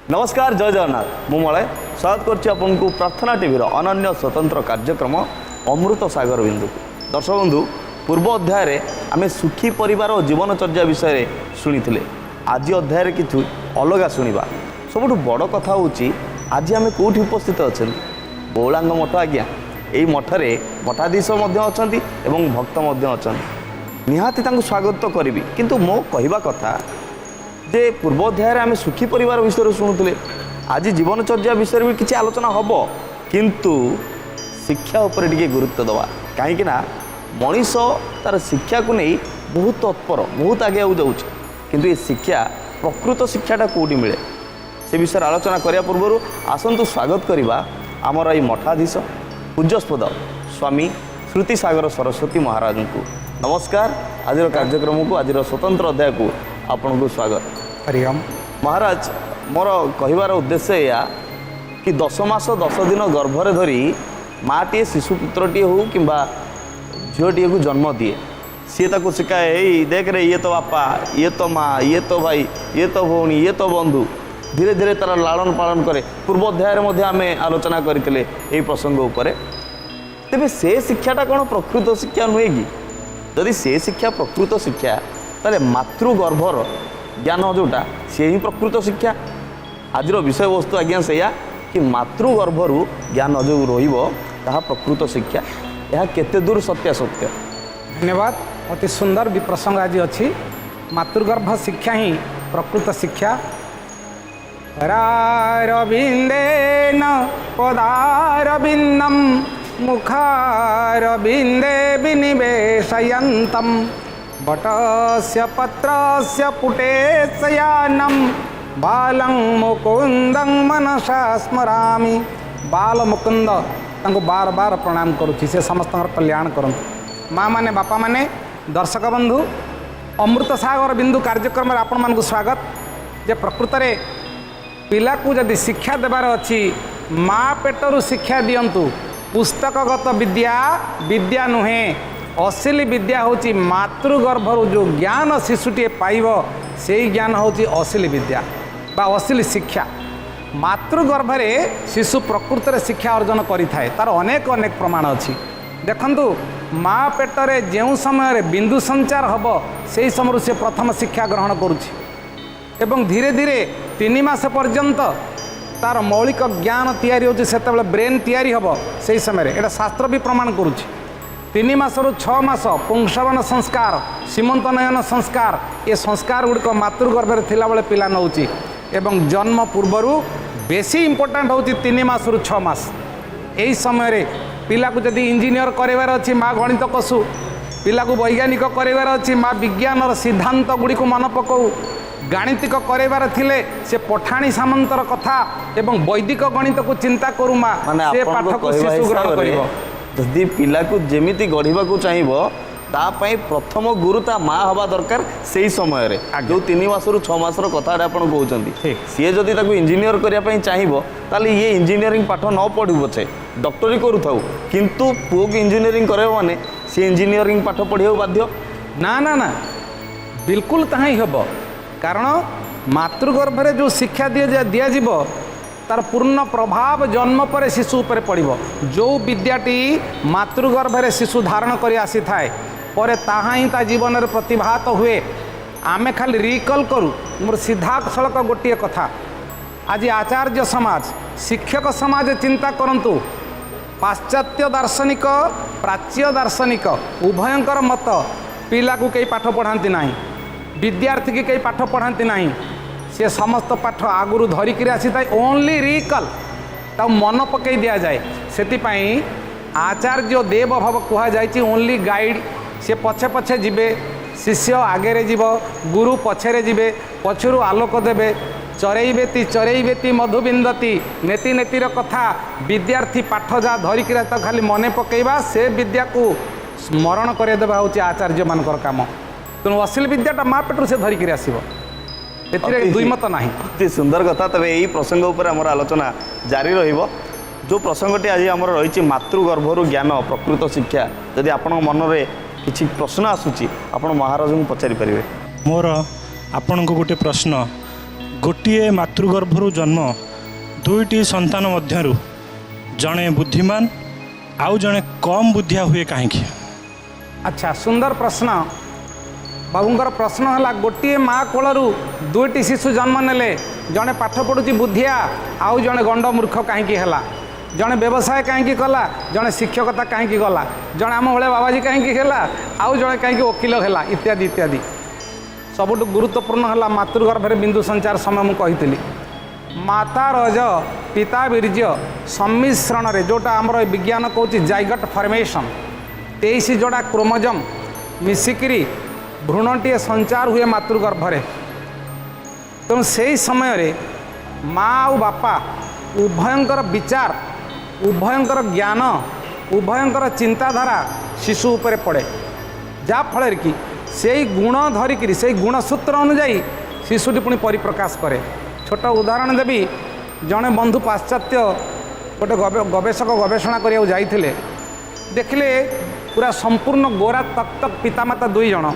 ନମସ୍କାର, ଜୟ ଜଗନ୍ନାଥ। ମୁଁ ମଳୟ, ସ୍ୱାଗତ କରୁଛି ଆପଣଙ୍କୁ ପ୍ରାର୍ଥନା ଟିଭିର ଅନନ୍ୟ ସ୍ୱତନ୍ତ୍ର କାର୍ଯ୍ୟକ୍ରମ ଅମୃତ ସାଗର ବିନ୍ଦୁକୁ। ଦର୍ଶକ ବନ୍ଧୁ, ପୂର୍ବ ଅଧ୍ୟାୟରେ ଆମେ ସୁଖୀ ପରିବାର ଓ ଜୀବନଚର୍ଯ୍ୟା ବିଷୟରେ ଶୁଣିଥିଲେ। ଆଜି ଅଧ୍ୟାୟରେ କିଛି ଅଲଗା ଶୁଣିବା। ସବୁଠୁ ବଡ଼ କଥା ହେଉଛି, ଆଜି ଆମେ କେଉଁଠି ଉପସ୍ଥିତ ଅଛନ୍ତି? ବଉଳାଙ୍ଗ ମଠ ଆଜ୍ଞା। ଏଇ ମଠରେ ମଠାଧୀଶ ମଧ୍ୟ ଅଛନ୍ତି ଏବଂ ଭକ୍ତ ମଧ୍ୟ ଅଛନ୍ତି। ନିହାତି ତାଙ୍କୁ ସ୍ୱାଗତ ତ କରିବି, କିନ୍ତୁ ମୋ କହିବା କଥା ଯେ ପୂର୍ବ ଅଧ୍ୟାୟରେ ଆମେ ସୁଖୀ ପରିବାର ବିଷୟରେ ଶୁଣୁଥିଲେ। ଆଜି ଜୀବନଚର୍ଯ୍ୟା ବିଷୟରେ ବି କିଛି ଆଲୋଚନା ହେବ, କିନ୍ତୁ ଶିକ୍ଷା ଉପରେ ଟିକେ ଗୁରୁତ୍ୱ ଦେବା, କାହିଁକି ନା ମଣିଷ ତାର ଶିକ୍ଷାକୁ ନେଇ ବହୁତ ତତ୍ପର, ବହୁତ ଆଗେଇବାକୁ ଯାଉଛି। କିନ୍ତୁ ଏ ଶିକ୍ଷା, ପ୍ରକୃତ ଶିକ୍ଷାଟା କେଉଁଠି ମିଳେ, ସେ ବିଷୟରେ ଆଲୋଚନା କରିବା ପୂର୍ବରୁ ଆସନ୍ତୁ ସ୍ୱାଗତ କରିବା ଆମର ଏଇ ମଠାଧୀଶ ପୂଜ୍ୟାସ୍ପଦ ସ୍ୱାମୀ ଶ୍ରୁତିସାଗର ସରସ୍ୱତୀ ମହାରାଜଙ୍କୁ। ନମସ୍କାର, ଆଜିର କାର୍ଯ୍ୟକ୍ରମକୁ, ଆଜିର ସ୍ୱତନ୍ତ୍ର ଅଧ୍ୟାୟକୁ ଆପଣଙ୍କୁ ସ୍ୱାଗତ। ହରିଓମ। ମହାରାଜ, ମୋର କହିବାର ଉଦ୍ଦେଶ୍ୟ ଏଇଆ କି 10 ମାସ 10 ଦିନ ଗର୍ଭରେ ଧରି ମାଟିଏ ଶିଶୁପୁତ୍ରଟିଏ ହେଉ କିମ୍ବା ଝିଅଟିଏକୁ ଜନ୍ମ ଦିଏ। ସିଏ ତାକୁ ଶିଖାଏ, ଏଇ ଦେଖରେ, ଇଏ ତ ବାପା, ଇଏ ତ ମା, ଇଏ ତ ଭାଇ, ଇଏ ତ ଭଉଣୀ, ଇଏ ତ ବନ୍ଧୁ। ଧୀରେ ଧୀରେ ତାର ଲାଳନ ପାଳନ କରେ। ପୂର୍ବ ଅଧ୍ୟାୟରେ ମଧ୍ୟ ଆମେ ଆଲୋଚନା କରିଥିଲେ ଏହି ପ୍ରସଙ୍ଗ ଉପରେ। ତେବେ ସେ ଶିକ୍ଷାଟା କ'ଣ ପ୍ରକୃତ ଶିକ୍ଷା ନୁହେଁ କି? ଯଦି ସେ ଶିକ୍ଷା ପ୍ରକୃତ ଶିକ୍ଷା, ତାହେଲେ ମାତୃଗର୍ଭର ଜ୍ଞାନ ଯେଉଁଟା, ସେ ହିଁ ପ୍ରକୃତ ଶିକ୍ଷା। ଆଜିର ବିଷୟବସ୍ତୁ ଆଜ୍ଞା ସେଇଆ କି ମାତୃଗର୍ଭରୁ ଜ୍ଞାନ ଯେଉଁ ରହିବ, ତାହା ପ୍ରକୃତ ଶିକ୍ଷା। ଏହା କେତେ ଦୂର ସତ୍ୟାସତ୍ୟ? ଧନ୍ୟବାଦ। ଅତି ସୁନ୍ଦର ବି ପ୍ରସଙ୍ଗ ଆଜି ଅଛି। ମାତୃଗର୍ଭ ଶିକ୍ଷା ହିଁ ପ୍ରକୃତ ଶିକ୍ଷା। କରାରବିନ୍ଦେନ ପଦାରବିନ୍ଦಂ ମୁଖାରବିନ୍ଦେ ବିନିବେଶୟନ୍ତಂ ବଟସ୍ୟ ପତ୍ରସ୍ୟ ପୁଟେ ଶୟାନಂ ବାଲଂ ମୁକୁନ୍ଦଂ ମନସା ସ୍ମରାମି। ବାଲ ମୁକୁନ୍ଦ, ତାଙ୍କୁ ବାର ବାର ପ୍ରଣାମ କରୁଛି। ସେ ସମସ୍ତଙ୍କର କଲ୍ୟାଣ କରନ୍ତୁ। ମା ମାନେ, ବାପାମାନେ, ଦର୍ଶକ ବନ୍ଧୁ, ଅମୃତ ସାଗର ବିନ୍ଦୁ କାର୍ଯ୍ୟକ୍ରମରେ ଆପଣମାନଙ୍କୁ ସ୍ୱାଗତ। ଯେ ପ୍ରକୃତରେ ପିଲାକୁ ଯଦି ଶିକ୍ଷା ଦେବାର ଅଛି, ମା ପେଟରୁ ଶିକ୍ଷା ଦିଅନ୍ତୁ। ପୁସ୍ତକଗତ ବିଦ୍ୟା ବିଦ୍ୟା ନୁହେଁ। ଅସଲି ବିଦ୍ୟା ହେଉଛି ମାତୃଗର୍ଭରୁ ଯେଉଁ ଜ୍ଞାନ ଶିଶୁଟିଏ ପାଇବ, ସେଇ ଜ୍ଞାନ ହେଉଛି ଅସଲି ବିଦ୍ୟା ବା ଅସଲି ଶିକ୍ଷା। ମାତୃଗର୍ଭରେ ଶିଶୁ ପ୍ରକୃତରେ ଶିକ୍ଷା ଅର୍ଜନ କରିଥାଏ, ତାର ଅନେକ ଅନେକ ପ୍ରମାଣ ଅଛି। ଦେଖନ୍ତୁ, ମା ପେଟରେ ଯେଉଁ ସମୟରେ ବିନ୍ଦୁ ସଞ୍ଚାର ହେବ, ସେହି ସମୟରୁ ସେ ପ୍ରଥମ ଶିକ୍ଷା ଗ୍ରହଣ କରୁଛି ଏବଂ ଧୀରେ ଧୀରେ 3 ମାସ ପର୍ଯ୍ୟନ୍ତ ତାର ମୌଳିକ ଜ୍ଞାନ ତିଆରି ହେଉଛି। ସେତେବେଳେ ବ୍ରେନ୍ ତିଆରି ହେବ ସେହି ସମୟରେ, ଏଇଟା ଶାସ୍ତ୍ର ବି ପ୍ରମାଣ କରୁଛି। 3 ମାସରୁ 6 ମାସ ପୁଂସବନ ସଂସ୍କାର, ସୀମନ୍ତନୟନ ସଂସ୍କାର, ଏ ସଂସ୍କାର ଗୁଡ଼ିକ ମାତୃଗର୍ଭରେ ଥିଲାବେଳେ ପିଲା ନେଉଛି। ଏବଂ ଜନ୍ମ ପୂର୍ବରୁ ବେଶୀ ଇମ୍ପୋର୍ଟାଣ୍ଟ ହେଉଛି 3 ମାସରୁ 6 ମାସ। ଏହି ସମୟରେ ପିଲାକୁ ଯଦି ଇଞ୍ଜିନିୟର କରାଇବାର ଅଛି, ମା ଗଣିତ କଷୁ। ପିଲାକୁ ବୈଜ୍ଞାନିକ କରାଇବାର ଅଛି, ମା ବିଜ୍ଞାନର ସିଦ୍ଧାନ୍ତ ଗୁଡ଼ିକୁ ମନେ ପକାଉ। ଗାଣିତିକ କରାଇବାର ଥିଲେ ସେ ପଠାଣି ସାମନ୍ତର କଥା ଏବଂ ବୈଦିକ ଗଣିତକୁ ଚିନ୍ତା କରୁ ମା। ମାନେ ସେ ଆପଣଙ୍କ ପାଠକୁ କହିବା ଶିଶୁ ଗ୍ରହଣ ହିସାବରେ କରିବ। ଯଦି ପିଲାକୁ ଯେମିତି ଗଢ଼ିବାକୁ ଚାହିଁବ, ତା ପାଇଁ ପ୍ରଥମ ଗୁରୁ ତା ମା ହେବା ଦରକାର ସେଇ ସମୟରେ, ଯେଉଁ 3 ମାସରୁ 6 ମାସର କଥାଟା ଆପଣ କହୁଛନ୍ତି। ସିଏ ଯଦି ତାକୁ ଇଞ୍ଜିନିୟର କରିବା ପାଇଁ ଚାହିଁବ, ତାହେଲେ ଇଏ ଇଞ୍ଜିନିୟରିଂ ପାଠ ନ ପଢ଼ୁ ପଛେ ଡକ୍ଟରୀ କରୁଥାଉ, କିନ୍ତୁ ପୁଅକୁ ଇଞ୍ଜିନିୟରିଂ କରାଇବ ମାନେ ସିଏ ଇଞ୍ଜିନିୟରିଂ ପାଠ ପଢ଼ିବାକୁ ବାଧ୍ୟ। ନା ନା ନା, ବିଲକୁଲ ତାହା ହିଁ ହେବ। କାରଣ ମାତୃଗର୍ଭରେ ଯେଉଁ ଶିକ୍ଷା ଦିଆଯିବ, ତାର ପୂର୍ଣ୍ଣ ପ୍ରଭାବ ଜନ୍ମ ପରେ ଶିଶୁ ଉପରେ ପଡ଼ିବ। ଯେଉଁ ବିଦ୍ୟାଟି ମାତୃଗର୍ଭରେ ଶିଶୁ ଧାରଣ କରି ଆସିଥାଏ, ପରେ ତାହା ହିଁ ତା ଜୀବନରେ ପ୍ରତିଭାତ ହୁଏ। ଆମେ ଖାଲି ରିକଲ୍ କରୁ। ମୋର ସିଧାସଳଖ ଗୋଟିଏ କଥା, ଆଜି ଆଚାର୍ଯ୍ୟ ସମାଜ, ଶିକ୍ଷକ ସମାଜ ଚିନ୍ତା କରନ୍ତୁ। ପାଶ୍ଚାତ୍ୟ ଦାର୍ଶନିକ, ପ୍ରାଚ୍ୟ ଦାର୍ଶନିକ ଉଭୟଙ୍କର ମତ, ପିଲାକୁ କେହି ପାଠ ପଢ଼ାନ୍ତି ନାହିଁ, ବିଦ୍ୟାର୍ଥୀକି କେହି ପାଠ ପଢ଼ାନ୍ତି ନାହିଁ। ସେ ସମସ୍ତ ପାଠ ଆଗରୁ ଧରିକିରି ଆସିଥାଏ, ଓନ୍ଲି ରିକଲ୍, ତାକୁ ମନ ପକାଇ ଦିଆଯାଏ। ସେଥିପାଇଁ ଆଚାର୍ଯ୍ୟ ଦେବ ଭବ କୁହାଯାଇଛି। ଓନ୍ଲି ଗାଇଡ଼, ସେ ପଛେ ପଛେ ଯିବେ। ଶିଷ୍ୟ ଆଗରେ ଯିବ, ଗୁରୁ ପଛରେ ଯିବେ, ପଛରୁ ଆଲୋକ ଦେବେ। ଚରେଇବେତି ଚରେଇବେତି ମଧୁବିନ୍ଦତି, ନେତି ନେତିର କଥା। ବିଦ୍ୟାର୍ଥୀ ପାଠ ଯାହା ଧରିକିରି ତାକୁ ଖାଲି ମନେ ପକାଇବା, ସେ ବିଦ୍ୟାକୁ ସ୍ମରଣ କରାଇଦେବା ହେଉଛି ଆଚାର୍ଯ୍ୟମାନଙ୍କର କାମ। ତେଣୁ ଅସଲି ବିଦ୍ୟାଟା ମା ପେଟରୁ ସେ ଧରିକିରି ଆସିବ, ଏଥିରେ ଦୁଇ ମତ ନାହିଁ। ଅତି ସୁନ୍ଦର କଥା। ତେବେ ଏଇ ପ୍ରସଙ୍ଗ ଉପରେ ଆମର ଆଲୋଚନା ଜାରି ରହିବ। ଯେଉଁ ପ୍ରସଙ୍ଗଟି ଆଜି ଆମର ରହିଛି, ମାତୃଗର୍ଭରୁ ଜ୍ଞାନ ପ୍ରକୃତ ଶିକ୍ଷା, ଯଦି ଆପଣଙ୍କ ମନରେ କିଛି ପ୍ରଶ୍ନ ଆସୁଛି, ଆପଣ ମହାରାଜଙ୍କୁ ପଚାରି ପାରିବେ। ମୋର ଆପଣଙ୍କୁ ଗୋଟେ ପ୍ରଶ୍ନ। ଗୋଟିଏ ମାତୃଗର୍ଭରୁ ଜନ୍ମ ଦୁଇଟି ସନ୍ତାନ ମଧ୍ୟରୁ ଜଣେ ବୁଦ୍ଧିମାନ ଆଉ ଜଣେ କମ୍ ବୁଦ୍ଧିଆ ହୁଏ କାହିଁକି? ଆଚ୍ଛା, ସୁନ୍ଦର ପ୍ରଶ୍ନ। ବାବୁଙ୍କର ପ୍ରଶ୍ନ ହେଲା, ଗୋଟିଏ ମା କୋଳରୁ ଦୁଇଟି ଶିଶୁ ଜନ୍ମ ନେଲେ, ଜଣେ ପାଠ ପଢ଼ୁଛି ବୁଦ୍ଧିଆ, ଆଉ ଜଣେ ଗଣ୍ଡ ମୂର୍ଖ କାହିଁକି ହେଲା? ଜଣେ ବ୍ୟବସାୟ କାହିଁକି କଲା, ଜଣେ ଶିକ୍ଷକତା କାହିଁକି ଗଲା, ଜଣେ ଆମ ଭଳିଆ ବାବାଜୀ କାହିଁକି ହେଲା, ଆଉ ଜଣେ କାହିଁକି ଓକିଲ ହେଲା, ଇତ୍ୟାଦି ଇତ୍ୟାଦି। ସବୁଠୁ ଗୁରୁତ୍ୱପୂର୍ଣ୍ଣ ହେଲା ମାତୃଗର୍ଭରେ ବିନ୍ଦୁ ସଞ୍ଚାର ସମୟ ମୁଁ କହିଥିଲି, ମାତା ରଜ ପିତା ବୀର୍ଯ୍ୟ ସମ୍ମିଶ୍ରଣରେ, ଯେଉଁଟା ଆମର ବିଜ୍ଞାନ କହୁଛି ଜାଇଗଟ୍ ଫର୍ମେସନ୍, 23 ଯୋଡ଼ା କ୍ରୋମୋଜମ୍ ମିଶିକିରି ଭ୍ରୂଣଟିଏ ସଞ୍ଚାର ହୁଏ ମାତୃଗର୍ଭରେ। ତେଣୁ ସେଇ ସମୟରେ ମା ଆଉ ବାପା ଉଭୟଙ୍କର ବିଚାର, ଉଭୟଙ୍କର ଜ୍ଞାନ, ଉଭୟଙ୍କର ଚିନ୍ତାଧାରା ଶିଶୁ ଉପରେ ପଡ଼େ, ଯାହାଫଳରେ କି ସେଇ ଗୁଣ ଧରିକିରି ସେଇ ଗୁଣସୂତ୍ର ଅନୁଯାୟୀ ଶିଶୁଟି ପୁଣି ପରିପ୍ରକାଶ କରେ। ଛୋଟ ଉଦାହରଣ ଦେବି। ଜଣେ ବନ୍ଧୁ ପାଶ୍ଚାତ୍ୟ ଗୋଟେ ଗବେଷକ ଗବେଷଣା କରିବାକୁ ଯାଇଥିଲେ। ଦେଖିଲେ ପୁରା ସମ୍ପୂର୍ଣ୍ଣ ଗୋରା ତକ୍ ତକ୍ ପିତାମାତା ଦୁଇ ଜଣ,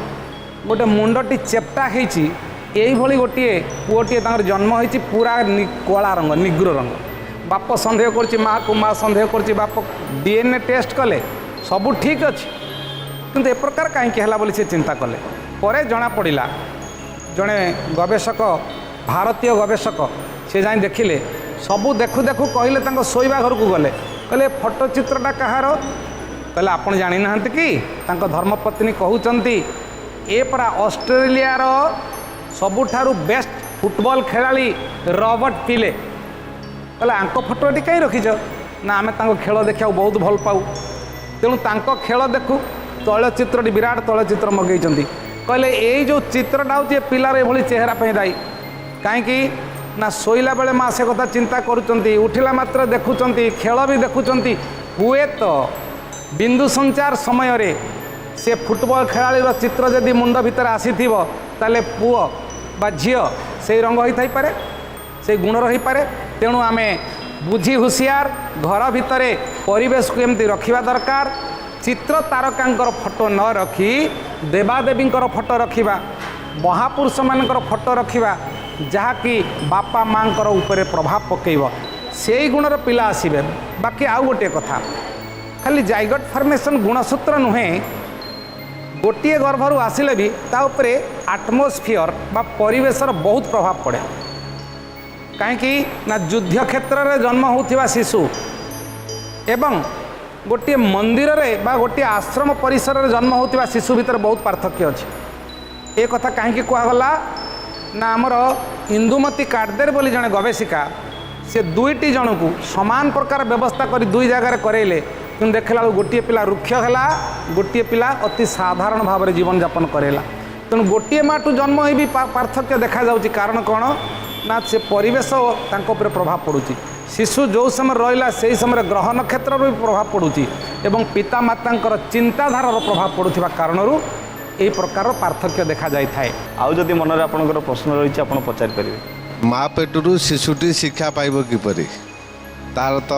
ଗୋଟେ ମୁଣ୍ଡଟି ଚେପ୍ଟା ହେଇଛି, ଏଇଭଳି ଗୋଟିଏ ପୁଅଟିଏ ତାଙ୍କର ଜନ୍ମ ହେଇଛି, ପୁରା କଳା ରଙ୍ଗ, ନିଗ୍ରୋ ରଙ୍ଗ। ବାପ ସନ୍ଦେହ କରୁଛି ମାଆକୁ, ମା ସନ୍ଦେହ କରୁଛି ବାପ। ଡିଏନ୍ଏ ଟେଷ୍ଟ କଲେ, ସବୁ ଠିକ୍ ଅଛି, କିନ୍ତୁ ଏ ପ୍ରକାର କାହିଁକି ହେଲା ବୋଲି ସେ ଚିନ୍ତା କଲେ। ପରେ ଜଣାପଡ଼ିଲା, ଜଣେ ଗବେଷକ, ଭାରତୀୟ ଗବେଷକ, ସେ ଯାଇ ଦେଖିଲେ। ସବୁ ଦେଖୁ ଦେଖୁ କହିଲେ, ତାଙ୍କ ଶୋଇବା ଘରକୁ ଗଲେ, କହିଲେ ଏ ଫଟୋ ଚିତ୍ରଟା କାହାର? କହିଲେ ଆପଣ ଜାଣିନାହାନ୍ତି କି? ତାଙ୍କ ଧର୍ମପତ୍ନୀ କହୁଛନ୍ତି, ଏ ପରା ଅଷ୍ଟ୍ରେଲିଆର ସବୁଠାରୁ ବେଷ୍ଟ ଫୁଟବଲ ଖେଳାଳି ରବର୍ଟ ପିଲେ। କହିଲେ ଆଙ୍କ ଫଟୋ ଏଠି କାହିଁ ରଖିଛ? ନା, ଆମେ ତାଙ୍କ ଖେଳ ଦେଖିବାକୁ ବହୁତ ଭଲ ପାଉ, ତେଣୁ ତାଙ୍କ ଖେଳ ଦେଖୁ। ତୈଳଚିତ୍ରଟି, ବିରାଟ ତୈଳଚିତ୍ର ମଗେଇଛନ୍ତି। କହିଲେ ଏଇ ଯେଉଁ ଚିତ୍ରଟା ହେଉଛି ଏ ପିଲାର ଏଭଳି ଚେହେରା ପାଇଁ ଦାୟୀ। କାହିଁକି ନା ଶୋଇଲା ବେଳେ ମା ସେ କଥା ଚିନ୍ତା କରୁଛନ୍ତି, ଉଠିଲା ମାତ୍ର ଦେଖୁଛନ୍ତି, ଖେଳ ବି ଦେଖୁଛନ୍ତି। ହୁଏତ ବିନ୍ଦୁ ସଞ୍ଚାର ସମୟରେ ସେ ଫୁଟବଲ ଖେଳାଳିର ଚିତ୍ର ଯଦି ମୁଣ୍ଡ ଭିତରେ ଆସିଥିବ, ତାହେଲେ ପୁଅ ବା ଝିଅ ସେଇ ରଙ୍ଗ ହୋଇଥାଇପାରେ, ସେଇ ଗୁଣର ହୋଇପାରେ। ତେଣୁ ଆମେ ବୁଝି ହୁସିଆର ଘର ଭିତରେ ପରିବେଶକୁ ଏମିତି ରଖିବା ଦରକାର, ଚିତ୍ର ତାରକାଙ୍କର ଫଟୋ ନ ରଖି ଦେବାଦେବୀଙ୍କର ଫଟୋ ରଖିବା, ମହାପୁରୁଷମାନଙ୍କର ଫଟୋ ରଖିବା, ଯାହାକି ବାପା ମାଆଙ୍କର ଉପରେ ପ୍ରଭାବ ପକାଇବ, ସେଇ ଗୁଣର ପିଲା ଆସିବେ। ବାକି ଆଉ ଗୋଟିଏ କଥା, ଖାଲି ଜାଇଗଟ୍ ଫର୍ମେସନ୍ ଗୁଣସୂତ୍ର ନୁହେଁ, ଗୋଟିଏ ଗର୍ଭରୁ ଆସିଲେ ବି ତା ଉପରେ ଆଟମୋସ୍ଫିୟର ବା ପରିବେଶର ବହୁତ ପ୍ରଭାବ ପଡ଼େ। କାହିଁକି ନା ଯୁଦ୍ଧ କ୍ଷେତ୍ରରେ ଜନ୍ମ ହେଉଥିବା ଶିଶୁ ଏବଂ ଗୋଟିଏ ମନ୍ଦିରରେ ବା ଗୋଟିଏ ଆଶ୍ରମ ପରିସରରେ ଜନ୍ମ ହେଉଥିବା ଶିଶୁ ଭିତରେ ବହୁତ ପାର୍ଥକ୍ୟ ଅଛି। ଏ କଥା କାହିଁକି କୁହାଗଲା ନା ଆମର ଇନ୍ଦୁମତୀ କାଟଦେର ବୋଲି ଜଣେ ଗବେଷିକା, ସେ ଦୁଇଟି ଜଣକୁ ସମାନ ପ୍ରକାର ବ୍ୟବସ୍ଥା କରି ଦୁଇ ଜାଗାରେ କରେଇଲେ, କିନ୍ତୁ ଦେଖିଲା ବେଳକୁ ଗୋଟିଏ ପିଲା ରୁକ୍ଷ ହେଲା, ଗୋଟିଏ ପିଲା ଅତି ସାଧାରଣ ଭାବରେ ଜୀବନଯାପନ କରେଇଲା। ତେଣୁ ଗୋଟିଏ ମାଠୁ ଜନ୍ମ ହେଇ ବି ପାର୍ଥକ୍ୟ ଦେଖାଯାଉଛି। କାରଣ କ'ଣ ନା ସେ ପରିବେଶ ତାଙ୍କ ଉପରେ ପ୍ରଭାବ ପଡ଼ୁଛି। ଶିଶୁ ଯେଉଁ ସମୟରେ ରହିଲା ସେଇ ସମୟରେ ଗ୍ରହ ନକ୍ଷତ୍ରର ବି ପ୍ରଭାବ ପଡ଼ୁଛି ଏବଂ ପିତାମାତାଙ୍କର ଚିନ୍ତାଧାରାର ପ୍ରଭାବ ପଡ଼ୁଥିବା କାରଣରୁ ଏହି ପ୍ରକାରର ପାର୍ଥକ୍ୟ ଦେଖାଯାଇଥାଏ। ଆଉ ଯଦି ମନରେ ଆପଣଙ୍କର ପ୍ରଶ୍ନ ରହିଛି, ଆପଣ ପଚାରିପାରିବେ। ମା ପେଟରୁ ଶିଶୁଟି ଶିକ୍ଷା ପାଇବ କିପରି? ତାର ତ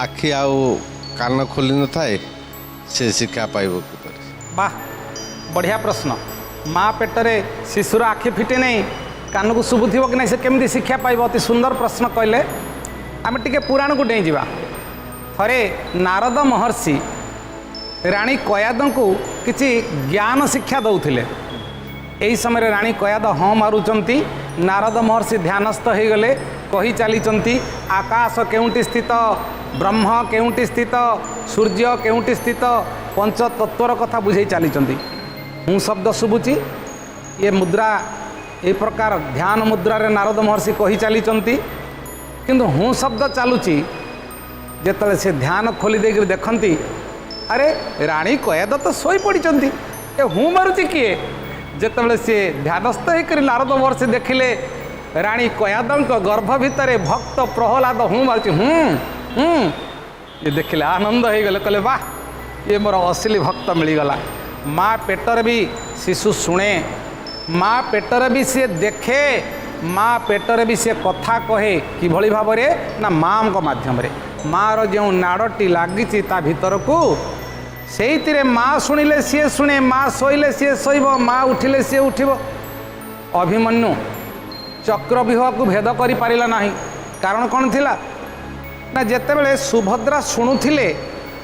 ଆଖି ଆଉ କାନ ଖୋଲି ନଥାଏ, ସେ ଶିକ୍ଷା ପାଇବ କିପରି? ବାহ, ବଢ଼ିଆ ପ୍ରଶ୍ନ। ମା ପେଟରେ ଶିଶୁର ଆଖି ଫିଟେ ନାହିଁ, କାନକୁ ଶୁଭୁଥିବ କି ନାହିଁ, ସେ କେମିତି ଶିକ୍ଷା ପାଇବ? ଅତି ସୁନ୍ଦର ପ୍ରଶ୍ନ କହିଲେ। ଆମେ ଟିକେ ପୁରାଣକୁ ଡେଇଁଯିବା। ଥରେ ନାରଦ ମହର୍ଷି ରାଣୀ କୟାଦଙ୍କୁ କିଛି ଜ୍ଞାନ ଶିକ୍ଷା ଦେଉଥିଲେ। ଏହି ସମୟରେ ରାଣୀ କୟାଦ ହଁ ମାରୁଛନ୍ତି, ନାରଦ ମହର୍ଷି ଧ୍ୟାନସ୍ଥ ହୋଇଗଲେ, କହି ଚାଲିଛନ୍ତି ଆକାଶ କେଉଁଠି ସ୍ଥିତ, ବ୍ରହ୍ମ କେଉଁଠି ସ୍ଥିତ, ସୂର୍ଯ୍ୟ କେଉଁଠି ସ୍ଥିତ, ପଞ୍ଚତତ୍ତ୍ୱର କଥା ବୁଝେଇ ଚାଲିଛନ୍ତି। ହୁଁ ଶବ୍ଦ ଶୁଭୁଛି, ଏ ମୁଦ୍ରା, ଏ ପ୍ରକାର ଧ୍ୟାନ ମୁଦ୍ରାରେ ନାରଦ ମହର୍ଷି କହି ଚାଲିଛନ୍ତି, କିନ୍ତୁ ହୁଁ ଶବ୍ଦ ଚାଲୁଛି। ଯେତେବେଳେ ସେ ଧ୍ୟାନ ଖୋଲି ଦେଇକରି ଦେଖନ୍ତି, ଆରେ ରାଣୀ କୟାଦ ତ ଶୋଇପଡ଼ିଛନ୍ତି, ଏ ହୁଁ ମାରୁଛି କିଏ? ଯେତେବେଳେ ସିଏ ଧ୍ୟାନସ୍ଥ ହେଇକରି ନାରଦ ମହର୍ଷି ଦେଖିଲେ ରାଣୀ କୟାଦଙ୍କ ଗର୍ଭ ଭିତରେ ଭକ୍ତ ପ୍ରହ୍ଲାଦ ହୁଁ ମାରୁଛି, ହୁଁ ହୁଁ। ଇଏ ଦେଖିଲେ ଆନନ୍ଦ ହେଇଗଲେ, କହିଲେ ବାহ, ଇଏ ମୋର ଅସଲି ଭକ୍ତ ମିଳିଗଲା। ମା ପେଟରେ ବି ଶିଶୁ ଶୁଣେ, ମା ପେଟରେ ବି ସିଏ ଦେଖେ, ମା ପେଟରେ ବି ସିଏ କଥା କହେ। କିଭଳି ଭାବରେ ନା ମାଙ୍କ ମାଧ୍ୟମରେ। ମାର ଯେଉଁ ନାଡ଼ଟି ଲାଗିଛି ତା ଭିତରକୁ, ସେଇଥିରେ ମା ଶୁଣିଲେ ସିଏ ଶୁଣେ, ମା ଶୋଇଲେ ସିଏ ଶୋଇବ, ମା ଉଠିଲେ ସିଏ ଉଠିବ। ଅଭିମନ୍ୟୁ ଚକ୍ରବ୍ୟୁହକୁ ଭେଦ କରିପାରିଲା ନାହିଁ। କାରଣ କ'ଣ ଥିଲା ନା, ଯେତେବେଳେ ସୁଭଦ୍ରା ଶୁଣୁଥିଲେ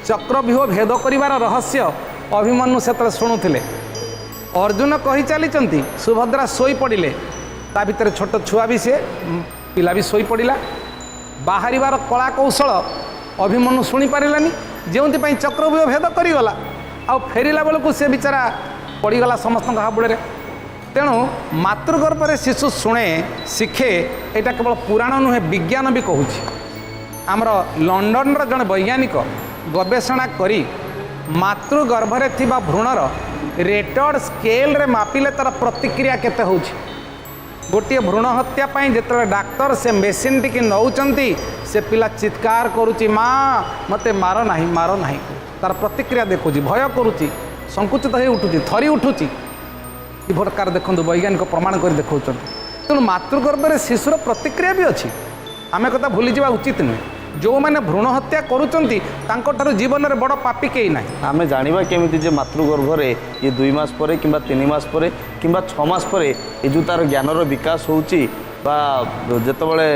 ଚକ୍ରବ୍ୟୁହ ଭେଦ କରିବାର ରହସ୍ୟ, ଅଭିମନ୍ୟୁ ସେତେବେଳେ ଶୁଣୁଥିଲେ। ଅର୍ଜୁନ କହି ଚାଲିଛନ୍ତି, ସୁଭଦ୍ରା ଶୋଇପଡ଼ିଲେ। ତା ଭିତରେ ଛୋଟ ଛୁଆ ବି, ସିଏ ପିଲା ବି ଶୋଇପଡ଼ିଲା। ବାହାରିବାର କଳା କୌଶଳ ଅଭିମନ୍ୟୁ ଶୁଣିପାରିଲାନି, ଯେଉଁଥିପାଇଁ ଚକ୍ରବ୍ୟୁହ ଭେଦ କରିଗଲା। ଆଉ ଫେରିଲା ବେଳକୁ ସେ ବିଚାରା ପଡ଼ିଗଲା ସମସ୍ତଙ୍କ ହାବୁଡ଼ରେ। ତେଣୁ ମାତୃଗର୍ଭରେ ଶିଶୁ ଶୁଣେ, ଶିଖେ। ଏଇଟା କେବଳ ପୁରାଣ ନୁହେଁ, ବିଜ୍ଞାନ ବି କହୁଛି। ଆମର ଲଣ୍ଡନର ଜଣେ ବୈଜ୍ଞାନିକ ଗବେଷଣା କରି ମାତୃଗର୍ଭରେ ଥିବା ଭ୍ରୂଣର ରେଟର୍ଡ ସ୍କେଲରେ ମାପିଲେ ତା'ର ପ୍ରତିକ୍ରିୟା କେତେ ହେଉଛି। ଗୋଟିଏ ଭ୍ରୂଣ ହତ୍ୟା ପାଇଁ ଯେତେବେଳେ ଡାକ୍ତର ସେ ମେସିନ୍ଟିକି ନେଉଛନ୍ତି, ସେ ପିଲା ଚିତ୍କାର କରୁଛି, ମା ମୋତେ ମାର ନାହିଁ, ମାର ନାହିଁ। ତାର ପ୍ରତିକ୍ରିୟା ଦେଖୁଛି, ଭୟ କରୁଛି, ସଂକୁଚିତ ହେଇ ଉଠୁଛି, ଥରି ଉଠୁଛି। କି ପ୍ରକାର ଦେଖନ୍ତୁ, ବୈଜ୍ଞାନିକ ପ୍ରମାଣ କରି ଦେଖାଉଛନ୍ତି। ତେଣୁ ମାତୃଗର୍ଭରେ ଶିଶୁର ପ୍ରତିକ୍ରିୟା ବି ଅଛି, ଆମେ କଥା ଭୁଲିଯିବା ଉଚିତ ନୁହେଁ। ଯେଉଁମାନେ ଭ୍ରୂଣ ହତ୍ୟା କରୁଛନ୍ତି, ତାଙ୍କଠାରୁ ଜୀବନରେ ବଡ଼ ପାପୀ କେହି ନାହିଁ। ଆମେ ଜାଣିବା କେମିତି ଯେ ମାତୃଗର୍ଭରେ ଇଏ 2 ମାସ ପରେ କିମ୍ବା 3 ମାସ ପରେ କିମ୍ବା 6 ମାସ ପରେ ଏ ଯେଉଁ ତା'ର ଜ୍ଞାନର ବିକାଶ ହେଉଛି, ବା ଯେତେବେଳେ